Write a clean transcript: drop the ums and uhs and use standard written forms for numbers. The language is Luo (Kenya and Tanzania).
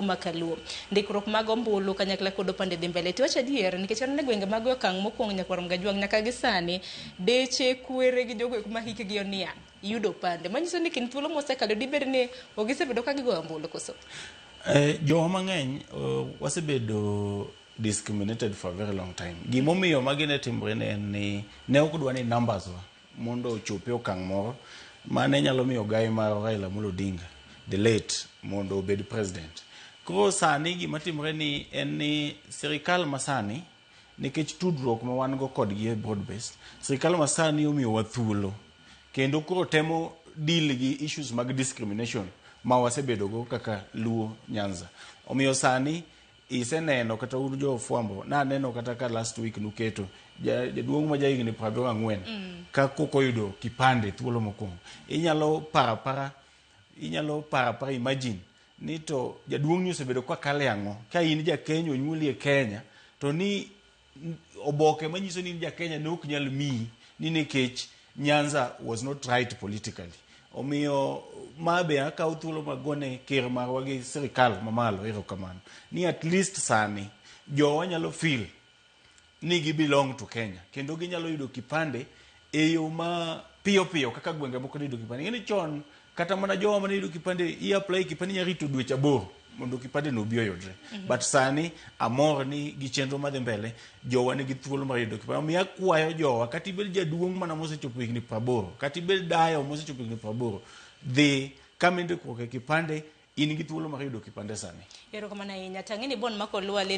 Makaluo. Ndikruok mag ombulu kanyakla kod opande dhi mbele. Tiwacho adier nikech aneno e gwenge mag okang' mokwongo nyakwar Mgajwang' nyaka gi sani deche, kwere gi jogo eko ma hikgi oniang' yudo opande. Manyiso ni kind thuolo mosekalo dibed ni ok gisebedo ka gigoyo ombulu koso? Jowa mang'eny wasebedo discriminated for a very long time. Gimomiyo magi ne timore ne en ni ne ok dwa ni numbers wa mondo ochop e okang' moro mane nyalo miyo gai mar Raila Amolo Odinga the late mondo obed president. Koro sani gima timore ni en ni sirikal masani nikech tudruok ma wan go kodgi e broad based, sirikal masani omiyowa thuolo kendo koro temo deal gi issues mag discrimination ma wasebedo go kaka Luo Nyanza. Omiyo sani iseneno kata un jo fwambo naneno kata ka last week nuketo jaduong' ma jahigni 74 ka kok oyudo kipande thuolo mokwongo. Inyalo paro apara, inyalo paro apara, imagine ni to jaduong' ni osebedo ka kale ang'o ka in ja Kenya onyuoli e Kenya to ni oboke manyiso ni in ja Kenya ne ok nyal miyi ni nikech Nyanza was not right politically. Omiyo ma be akawo thuolo magone ker marwa gi sirikal mamalo erokamano ni at least sani jowa nyalo feel ni gi belong to Kenya kendo ginyalo yudo kipande e yo ma piyo piyo kaka gwenge moko ne yudo kipande. Ing'e ni chon kata mana jowa mane yudo kipande i apply kipande inya rito dweche 8 mondo kipande no obi oyudre. But sani amor ni gi chenro madhi mbele jowa nigi thuolo mar yudo kipande. Omiyo akwayo jowa kata ibed jaduong' mana mosechopo higni 80 kata ibed dayo mosechopo higni 80 dhi kama indikruok e kipande in gi thuolo mar yudo kipande sani. Erokamano ahinya. Tang'e ni Bon Mako Lwale.